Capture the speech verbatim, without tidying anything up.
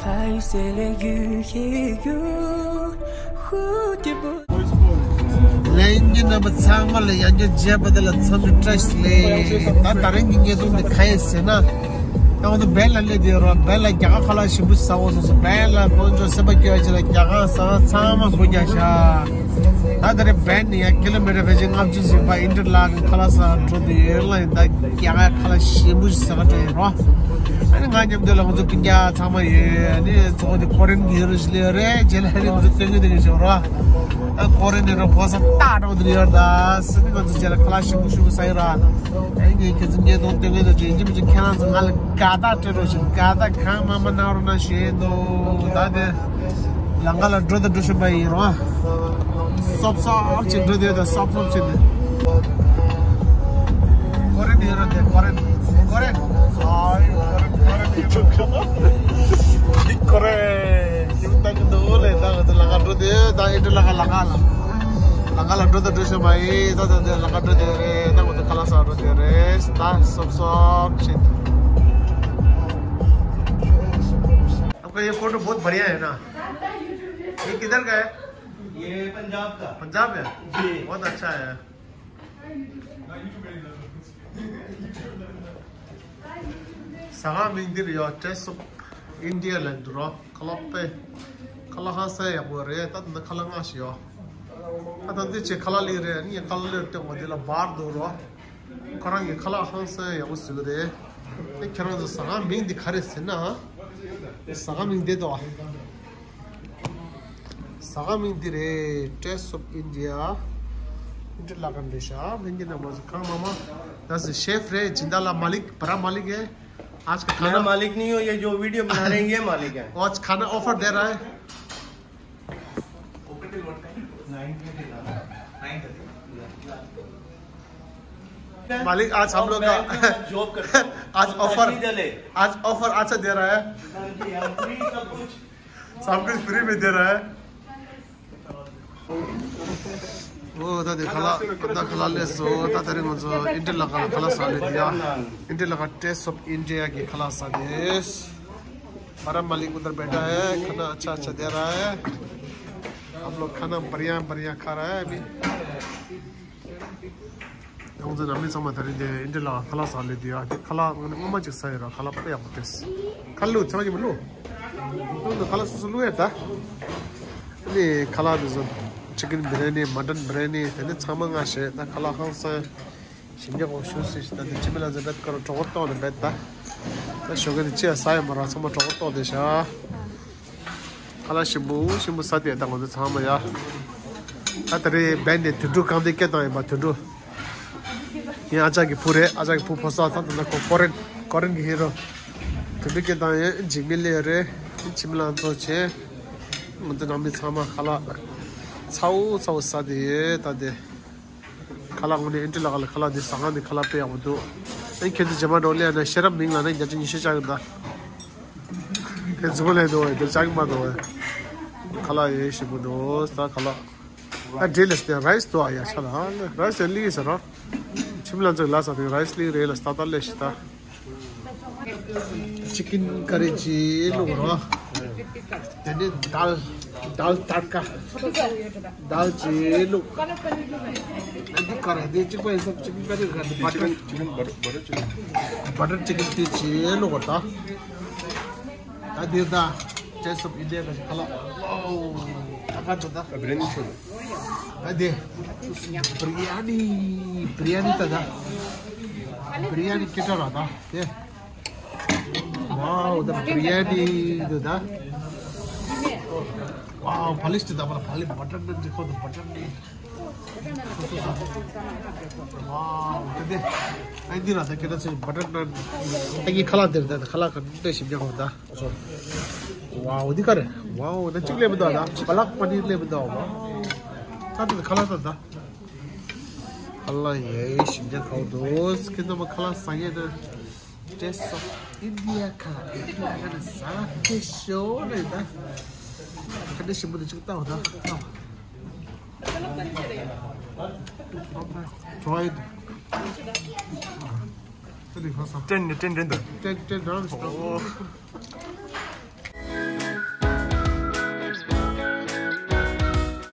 ལན་གྱི་རྣམ་པ་ཚང་མ་ལ་ཡང་བསྐྱར་མཇལ་བ་དེ་ལ་འཚམས་འདྲི་བཀྲ་ཤིས་བདེ་ལེགས། ད་ད་རིང་གི་བརྙན་ཐུང་འདི་ག་ཡིན་ཟེར་ན། ད་འོ་ན་སྦན་ལ་སླེབས་བསྡད་ཡོད་རེད། སྦན་ལ་རྒྱ་གར་ཁ་ལག་ཞིམ་པོ་ཟ་དགོས་བསམ་སོང་། སྦན་ལ་དཀོན་མཆོག་སེམས་པ་སྐྱོ་བ་ཅིག་ལ་རྒྱ་གར་ཟ་ཁང་ཚང་མ་སྒོ་རྒྱག་ཤག་ད་ད་རེས་སྦན་ནས་ཡང་ཀི་ལོ་མི་ཊར་ཕལ་ཆེར་ལྔ་བཅུ་ཞིག་ཕར་ཨིན་ཊར་ལག་གི་ཁ་ལག་ཟ་འགྲོ་འདོད་ཡོད་ལ། ཡིན་ད་རྒྱ་གར་ཁ་ལག་ཞིམ་པོ་ཞིག་ཟ་ག་འགྲོ་ཡོད་རེད། ཨ་ནི་ང་མཉམ་དུ་ལ་ང་ཚོ་སྤུན་ཀྱག་ཚང་མ་ཡོད། ཨ་ནི་ཚོགས་འདི་ཀོ་རེན་གྱི་ཡོད་རེད་ཞིག་ལས་རེད། རྗེས་ལ་ཨ་ནི་ང་ཚོ་སྟོན་གྱི་འདུག་ཞོར་ར། ཨ་ཀོ་རེན་ནས་ར་གོ་ས་ཏག་འགྲོ་འདི་ཡོད་ད་ཟེར་ནི། ང་ཚོ་རྗེས་ལ་ཁ་ལག་ཞིམ་པོ་ཞིམ་པོ་ཟ་ཡི་ར། ཨ་ནི་ཁྱེད་ཚོ་ངས་དོན་སྟོན་གྱི་འདུག་ཅེས་ཡིན་གཅིག་མིན་གཅིག་ཁྱེད་རང་ཚོ་ང་ལ་དགའ་རྟགས་སྤྲད་རོགས་ཞེས། དགའ་རྟགས་གང་མང་མང་གནང་རོགས་གནང་ཞུ་ཡི་འདུག་ད་དེ་ལམ་ཁ་ལ་འགྲོ་དང་འགྲོ་བཞིན་པ་ཡིན་རོགས། སོབ་སོབ་ཅིག་འགྲོ་དེ་དང་སོབ་སོབ་ཅིག་ནས། ཀོ་རེན་ཡོད་ར་དེ་ཀོ་རེན། ཀོ་རེན། ཨ་ཡོ་ཀོ་རེན་ཀོ་རེན་ཡོད་ར། འདི་ཀོ་རེན། ཡུལ་ལྟ་གི་འདུག་ལས་ད་ང་ཚོ་ལམ་ཁ་འགྲོ་དེ་ད་ཨིན་ཊར་ལག་ཁ་ལམ་ཁ་ལ། ལམ་ཁ་ལ་འགྲོ་དང་འགྲོ་བཞིན་པ་ཡིན། ད་ད་དེ་ལམ་ཁ་འགྲོ་དེ་རེད། ད་ང་ཚོ་ཁ་ལག་ཟ་འགྲོ་དེ་རེད། ད་སོབ་སོབ་ཅིག आपका ये फोटो बहुत बढ़िया है ना? ये किधर का है? ये पंजाब का। पंजाब है? जी। बहुत अच्छा है। ཟ་ཁང་མིང་འདིར་ཡོད། Taste of India ལབ་འདུག་རོ། ཁ་ལག་དཔེ། ཁ་ལག་ཧང་སང་ཡག་པོ་རེད། ད་ད་ཁ་ལག་ལྔ་ཞིག་ཡོད། ད་ད་འདི་ཆེ་ཁ་ལག་གླིང་རེད། ཨ་ནི་ཁ་ལག་གླིང་སྟེང་འོག་འདི་ལ་བར་འདུག་རོ། ཁོ་རང་གི་ཁ་ལག་ཧང་སང་ཡག་པོ་བཟོས་ཀྱི་རེད། ཨེ་ཁྱེད་རང་ཚོ་ཟ་ཁང་མིང་འདི་ག་རེད་ཟེར་ན། ཟ་ཁང་མིང་འདི་དོ། ཟ་ཁང་མིང་འདི་རེད། Taste of India. ཨིན་ཊར་ལག་ཁང་རེད་ཤག་ལྷན་རྒྱས་རྣམ་པ་ཚོ་གང་མང་མང་། ད་སི་ཤེཕ་རེད། ཇིན་དཱ་ལ་མ་ལིག། བར་མ་ལིག་ཨེ། आज का मैं खाना मालिक नहीं हूँ, ये जो वीडियो बना रहे हैं, ये मालिक है। आज खाना ऑफर दे रहा है। मालिक, आज हम लोग का, आज ऑफर, आज ऑफर अच्छा दे रहा है। सब कुछ फ्री में दे रहा है। ཨོ་ད་དེ་ཁ་ལག་ད་ཁ་ལག་སླེབས་སོང་། ད་ད་རིང་ང་ཚོ་ཨིན་ཊར་ལག་ཁང་ལ་ཁ་ལག་ཟ་སླེབས་དེ་ཡ། ཨིན་ཊར་ལག་ཁང་Taste of India གི་ཁ་ལག་ཟ་དེ། बड़ा मालिक उधर बैठा है, खाना अच्छा अच्छा दे रहा है। हम लोग खाना बढ़िया बढ़िया खा रहा है अभी। ང་ཚོ་ནང་མི་ཚང་མ་ད་རིང་དེ་ཨིན་ཊར་ལག་ཁ་ལག་ཟ་སླེབས་དེ་ཡ། དེ་ཁ་ལག་ང་ནི་སྔོན་མ་ཅིག་ཟ་ཡོད་ར། ཁ་ལག་དཔེ་ཡག་པོ་ཏེ། ཁ་ལག་ཚང་མ་ཅིག་མ་བླུགས། བླུགས་ནས་ཁ་ལག་སོ་སོ་བླུགས་ཡ་ད། ཨ་ནི་ཁ་ལག་དེ་ཚོ་ཅི་ཀན་བི་རི་ཡ་ནི། མ་ཊན་བི་རི་ཡ་ནི། དེ་ནི་ཚང་མ་ང་བཞེས། ད་ཁ་ལག་ཧང་སང་ཞིམ་ཉམས་པོ་ཞུ་སྲིད་ཤག་ད་དེ་ཅི་མི་ལ་ཚོ་བེད་ཀ་རོ་གྲོགས་པོ་ཏོག་ནས་བེད་ད། ད་ཞོགས་ཀས་དེ་ཅི་ཡང་ཟ་ཡོད་མ་ར། ཚང་མ་གྲོགས་པོ་ཏོག་དེ་ཤག་ཁ་ལག་ཞིམ་པོ་ཞིམ་པོ་ཟ་དེ་ད་ང་ཚོ་ཚང་མ་ཡ། ད་ད་རེས་སྦན་ནས་དུད་འགྲོ་གང་དེ་སྐད་བཏང་ཡིན་པ། དུད་འགྲོ། ངའི་ཨ་ཅག་གི་བུ་རེད། ཨ་ཅག་གི་བུ་ཕོ་གསར་ད་ད་ཁོ་ཀོ་རེན་ཀོ་རེན་གྱི་ཧི་རོ། དུད་འགྲོ་སྐད་བཏང་ཡོད། འཇིགས་མེད་ལས་རེད། ཁྱིམ་ལ་ཚོ་བྱས། ང་ཚོ་ནང་མི་ཚང་མ་ཁ་ལག་ཚ་བོ་ཚ་བོ་ཟ་དེ་ཡོད་ད་དེ། ཁ་ལག་དངོས་གནས་ཨིན་ཊར་ལག་ཁང་ལ་ཁ་ལག་འདི་ཟ་ཁང་འདི་ཁ་ལག་དཔེ་ཡག་པོ་འདུག་ཨེ་ཁྱེད་ཚོ་རྗེས་མ་འགྲོ་སླེབས་ན་ཤེས་རབ་མིང་ལ་ནི་བརྒྱ་ཆ་ཉི་ཤུ་བཅག་གི་ད། ཁྱེད་རྫུན་མ་ལས་འདུག་བས་འདིར་བཅག་གི་མ་འདུག་བས། ཁ་ལག་ཡེ་ཞིམ་པོ་འདུག་ད་ཁ་ལག་ཨ་འདྲེ་ལས་སྟེ་རའི་སི་འདུག་ཨ་ཡ་ཆ་ལ་ཨ་ནི་རའི་སི་ཡང་ལིག་ཟེར་རོ། ཁྱིམ་ལ་ཚོ་ལ་ཟ་དེ་རའི་སི་ལིག་རེད་ལ་ད་ད་ལས་ཤི་ད། ཅི་ཀིན་ཀ་རི་ཅི་བླུགས་རོ། དེ་ནས་དཱལ། དཱལ་ཏར་ཀ། དཱལ་ཅི་བླུགས། ཨ་འདི་ཀ་ར་དེ་གཅིག་པ་ཡིན་ས། ཅི་ཀིན་ཀ་རི་ག་དེ་བ་ཊར། བ་ཊར་ཅི་ཀིན་དེ་ཅི་བླུགས་རོ་ད། ད་དེ་ད། Taste of India ག་ཞིག་ཁ་ལག་ཝའོ། ད་ག་ཚོད་ད། ད་བི་རི་ཡ་ནི་ཆོད། ད་དེ། བི་རི་ཡ་ནི། བི་རི་ཡ་ནི་ད་ད། བི་རི་ཡ་ནི་སྐད་གྲགས་ར་ད་དེ། ཝའོ་ད་བི་རི་ཡ་ནི་འདུག་ད། ཝའོ་ཕ་ལིས་ཏི་ད་པ་ལ་ཕ་ལི་བ་ཊར་ནན་གྱི་ཁོ་ད་བ་ཊར་ནན། ཝའོ་ད་དེ། ཨ་འདི་ར་ད་སྐད་གྲགས་ཚོད་བ་ཊར་ནན། ཨ་ངའི་ཁ་ལག་དེར་ད་ཁ་ལག་ག་འདྲ་ཞིམ་ཉམས་ད། ཝའོ་འདི་ག་རེ། ཝའོ་ད་གཅིག་ལས་མི་འདུག་ད་པ་ལག་པ་ནིར་ལས་མི་འདུག་ཝའོ། ད་ད་ཁ་ལག་ད་ད། ཁ་ལག་ཡེ་ཞིམ་ཉམས་ཁ་བོ་འདུག་ཁྱེད་རྣམ་པ་ཁ་ལག་ཟ་ཡས་ན། Taste of India ཁ་ལག་ཨིན་ཌི་ཡ་ཁ་ལག་ཟ་ཁེ་ཤོ་རེད་ད། ཁ་འདྲ་ཞིམ་པོ་འདུག་ཅིག་ལྟ་བ་ད། Try it. ཏན་ནི་ཏན་ཏན་དུ། ཏན་ཏན་རང་ཨོ།